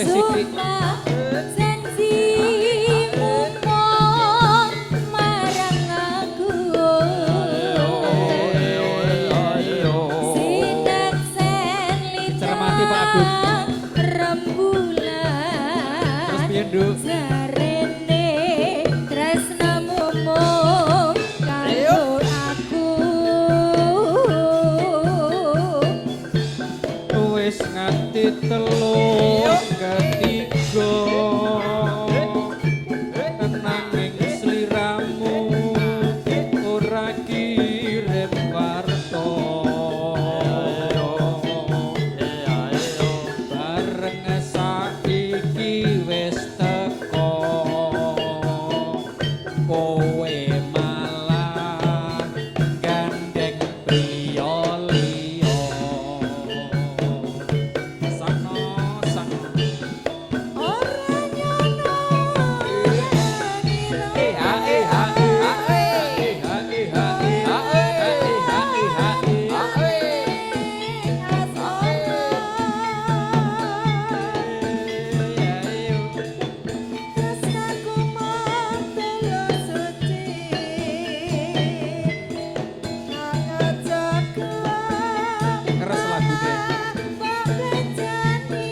Isih sithik. Sumpah janjimu mung marang aku. Sinaksen Cermati, Pak Agung. lintang rembulan. Terus piye, Nduk? Jarene tresnamu mung kanggo aku. Wis nganti telung ketiga, nanging sliramu ora kirim warta. Bareng saiki wis teko, kowe malah gandeng priya liya. Sakno, sakno. Ora nyono ora E H E H E H E H E H E H E H E H E. Asmara. Tresnaku mung tulus suci. Kang jaga. Keras lagune. Mbok bejani.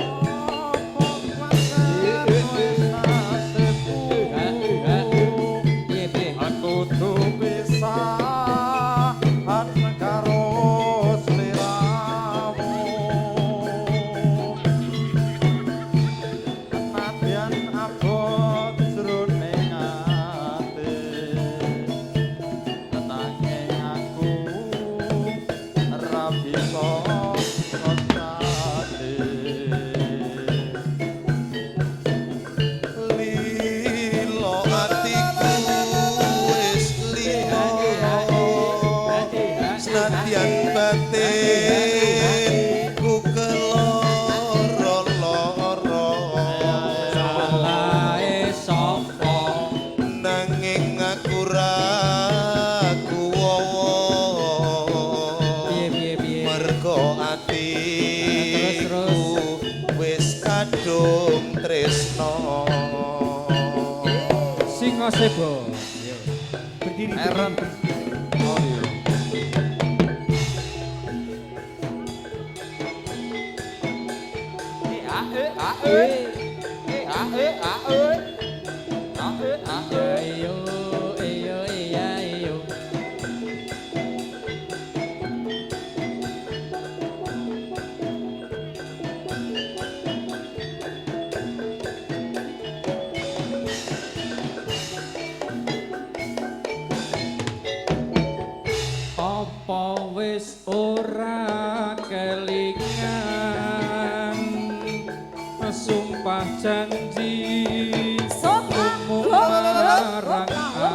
Apa kuwatir wis nasibku? Piye, piye? Aku kudu pisahan karo sliramu. Nadyan abot jroning ati, nanging aku ora bisa ngocati. Lilo atiku wis lilo, senadyan batinku keloro-loro. Salahe sapa? Nanging aku ra kuwowo. Piye, piye, piye? Mergo atiku Terus. Wis kadung tresno. Singo Sebo. Yo. Berdiri. Eren. Oh iya. E A E A E. E A E A E. A E A E. Ayo, ayo, iya, ayo. Apa wis ora kelingan sumpah janji Sumpah. Marang aku?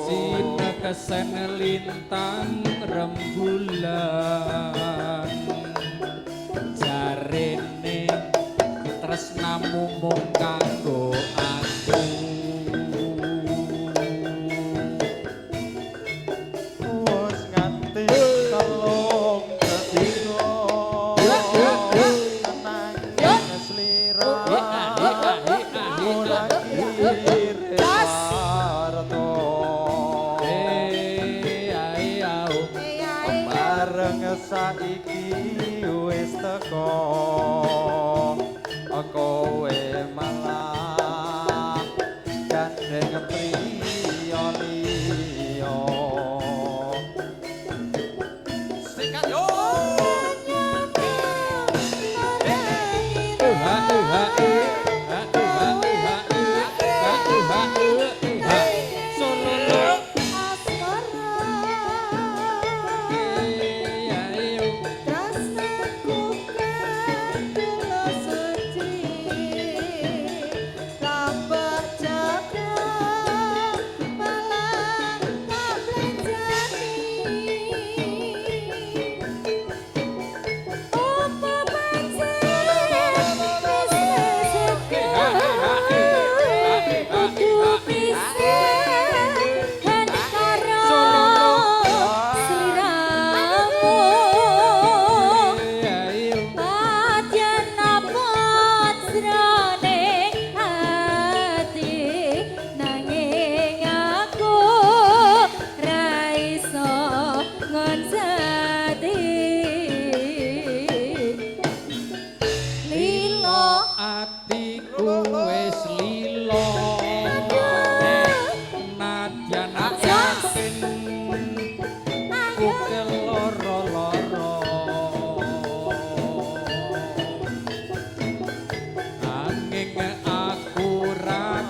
Sinekesen lintang rembulan, jarene tresnamu mung kanggo aku. Wis nganti telung ketiga, nanging sliramu ora kirim warta. Eh, ae, au. Bareng saiki wis teko, kowe malah gandeng priya liya. Sikat yo. Eh, ha, eh, ha, eh. Ha, eh, ha, eh, ha, eh. Ha, eh, ha, eh, eh, ha. Solo lo. Asmara. Eh, ae, au. Tresnaku kang tulus suci. Tambah jaga.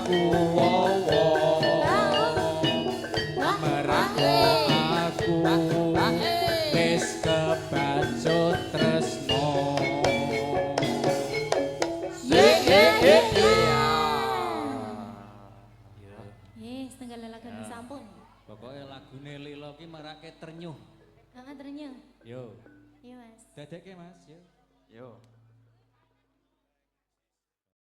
aku Mergo aku wis kebacut tresno. Ye ye ye ye. Setengah lelagon sampun. Pokoke lagune Lilo ki marake ternyuh. Heeh, ternyuh. Yo. Iya, Mas. Dadekke, Mas, yo. Yo.